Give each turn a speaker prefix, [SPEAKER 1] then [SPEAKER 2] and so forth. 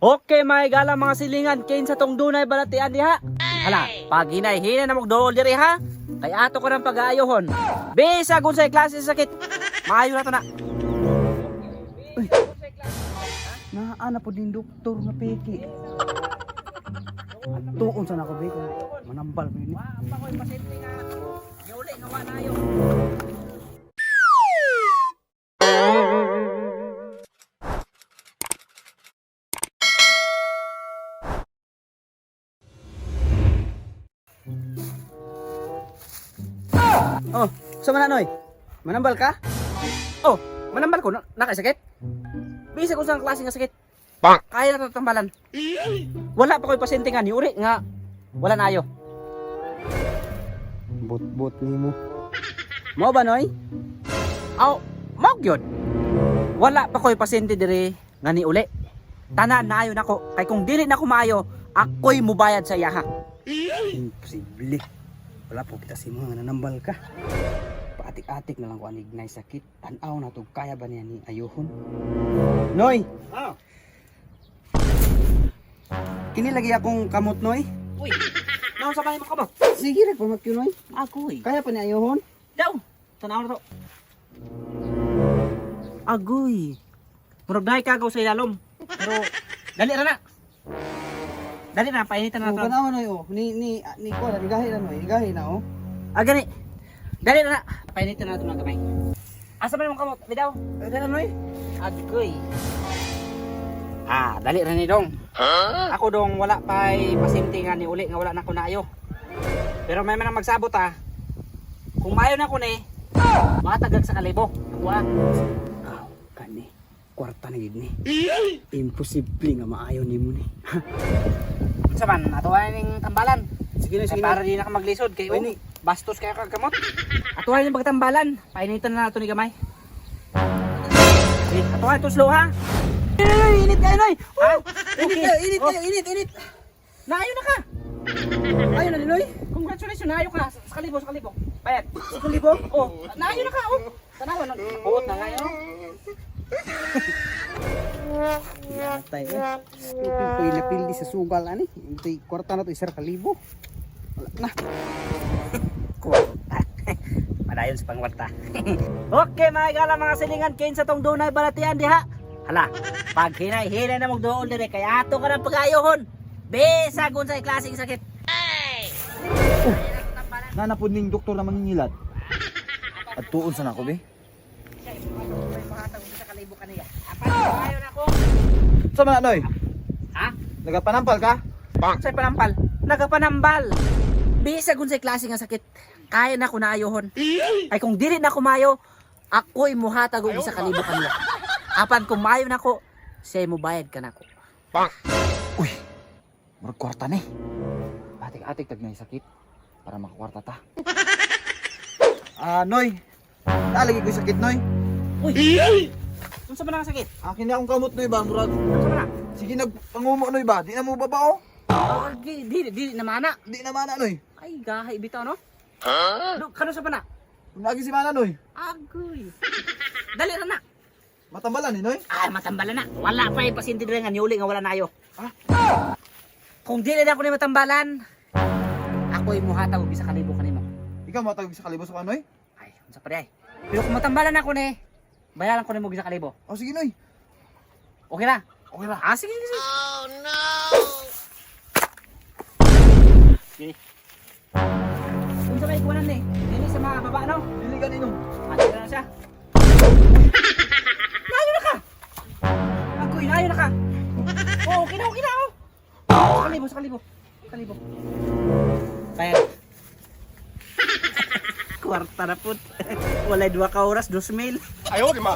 [SPEAKER 1] Okay mga higala mga silingan, kinsa tong dunay balatian diha. Hala, pag hinay-hinay na mong diri ha. Kay ato ko ng pag-aayohon. Bisag unsay klase sa sakit. Maayo na to na.
[SPEAKER 2] Naa na po din doktor nga piki. Tuon sa nako be kung manambal ko yun.
[SPEAKER 1] Wa pa ko'y pasyente nga. Niuli nga wa na ayo.
[SPEAKER 2] Oh, sa man na, Noy? Manambal ka?
[SPEAKER 1] Oh, manambal ko na nakasakit. Bisag unsang klase nga sakit. Kaya na to tambalan. Wala pa ko'y pasyente nga niuri nga wala na ayo.
[SPEAKER 2] Bot-bot nimo. Mo ba, Noy?
[SPEAKER 1] Aw, mao gyud. Wala pa ko'y pasyente diri nga niuli. Tanan naayo nako kay kung dili na ko maayo, ako'y mubayad sa iyaha.
[SPEAKER 2] Imposible. Wala po kita si mga nanambal ka. Paatik-atik na lang ko anig nay sakit. Tanaw na to kaya ba niya ni ayuhon? Noy!
[SPEAKER 1] Ah.
[SPEAKER 2] Kini lagi akong kamot, Noy.
[SPEAKER 1] Uy, naon sa man mo kamot?
[SPEAKER 2] Sige ra pamakyo, Noy.
[SPEAKER 1] Agoy.
[SPEAKER 2] Kaya pa ni ayuhon?
[SPEAKER 1] Daw, tanaw na to. Agoy. Murag naay kagaw sa ilalom. Pero dali ra na. Dali na painitan na
[SPEAKER 2] Oh,
[SPEAKER 1] to.
[SPEAKER 2] tanaw Noy oh. Ni ko ni gahi na Noy, ni gahi na oh.
[SPEAKER 1] Ah, gani. Dali na na. Painitan na ito ng gamay. Asa man imong kamot? Bidaw.
[SPEAKER 2] Ay, dala Noy.
[SPEAKER 1] Agoy. Ah, dali ra ni dong. Ako dong wala pa'y pasyente nga ni uli nga wala na ko naayo. Pero may manang magsabot ah. Kung maayo na ko ni, matagag sa kalibo. Ako ah.
[SPEAKER 2] Aw, kani. Kwarta na gid ni. Imposible nga maayo nimo ni.
[SPEAKER 1] Unsa man, ato ning tambalan.
[SPEAKER 2] Sige na,
[SPEAKER 1] Kay
[SPEAKER 2] sige na.
[SPEAKER 1] para di na ka maglisod kay
[SPEAKER 2] Pwede.
[SPEAKER 1] oh, bastos kayo kag kamot. Ato ning pagtambalan. Painitan na nato ni gamay. Sige, ato ito slow ha.
[SPEAKER 2] Ay, init kayo, Noy.
[SPEAKER 1] Ha?
[SPEAKER 2] Init kayo, init
[SPEAKER 1] Oh,
[SPEAKER 2] kayo, init, init.
[SPEAKER 1] Naayo na ka.
[SPEAKER 2] Ayo na ni Noy.
[SPEAKER 1] Congratulations, naayo ka. Sa kalibo, sa kalibo. Bayad.
[SPEAKER 2] Sa kalibo.
[SPEAKER 1] Oh, naayo na ka. Oh. Tanawa na. Buot na nga oh.
[SPEAKER 2] Yatay eh. Upin ko napildi sa sugal ani. Ito'y kwarta na to isar kalibo. Wala na.
[SPEAKER 1] Kwarta. Padayon sa pangwarta. Okay mga higala mga silingan, kinsa tong dunay balatian diha. Hala, pag hinay-hinay na mong dire kay ato ka ng pag-ayohon. Bisag unsay klaseng sakit.
[SPEAKER 3] Nanapod ning doktor na mangingilat. At tuon sa nako be. Sa man Noy?
[SPEAKER 1] Ha?
[SPEAKER 3] Nagapanampal ka?
[SPEAKER 1] Unsay panampal? Nagapanambal. Bisag unsay klase nga sakit. Kaya na ko naayohon. Ay kung dili na kumayo, ako'y muhatag og isa ka libo kaniya. Apan kung maayo nako, siya mobayad ka nako.
[SPEAKER 3] Uy. Murag kwarta ni. Atik-atik tag nay sakit para makakwarta ta. Ah, Noy. Nalagi ko sakit, Noy.
[SPEAKER 1] Uy! Unsa man ang sakit?
[SPEAKER 3] Akin na akong kamot, Noy ba? Murag.
[SPEAKER 1] Unsa man na?
[SPEAKER 3] Sige nagpangumo, Noy ba? Di na mo baba, oh.
[SPEAKER 1] Oh, di di di na mana.
[SPEAKER 3] Di na mana, Noy.
[SPEAKER 1] Ay gahay bitaw no? Huh? Do, kano sa pana?
[SPEAKER 3] Lagi si mana, Noy.
[SPEAKER 1] Agoy. Dali ra na.
[SPEAKER 3] Matambalan ni, Noy.
[SPEAKER 1] Ay matambalan na. Wala pa yung pasyente diri nga niuli nga wala na ayo.
[SPEAKER 3] Ah?
[SPEAKER 1] Kung dili na ako ni matambalan, ako'y muhatag og isa ka libo kanimo.
[SPEAKER 3] Ikaw matagog sa kalibo sa Noy.
[SPEAKER 1] Ay, unsa pa di ay. Pero kung matambalan ako ni, bayaran ko nimo og isa ka libo.
[SPEAKER 3] Oh, sige, Noy.
[SPEAKER 1] Okay na?
[SPEAKER 3] Okay ra.
[SPEAKER 1] Ah, sige, sige, sige. Oh, no! Sige. Unsa may kuwanan ni? Dili sa mga baba no?
[SPEAKER 3] Dili ka ninom.
[SPEAKER 1] Ate na siya. Naayo na ka! Agoy, naayo na ka! Oo, okay na, okay na, oh! Sa kalibo, sa kalibo. Sa kalibo. Kaya. Kwarta na po. Walay 2 ka oras, 2,000.
[SPEAKER 4] 哎呦我的妈！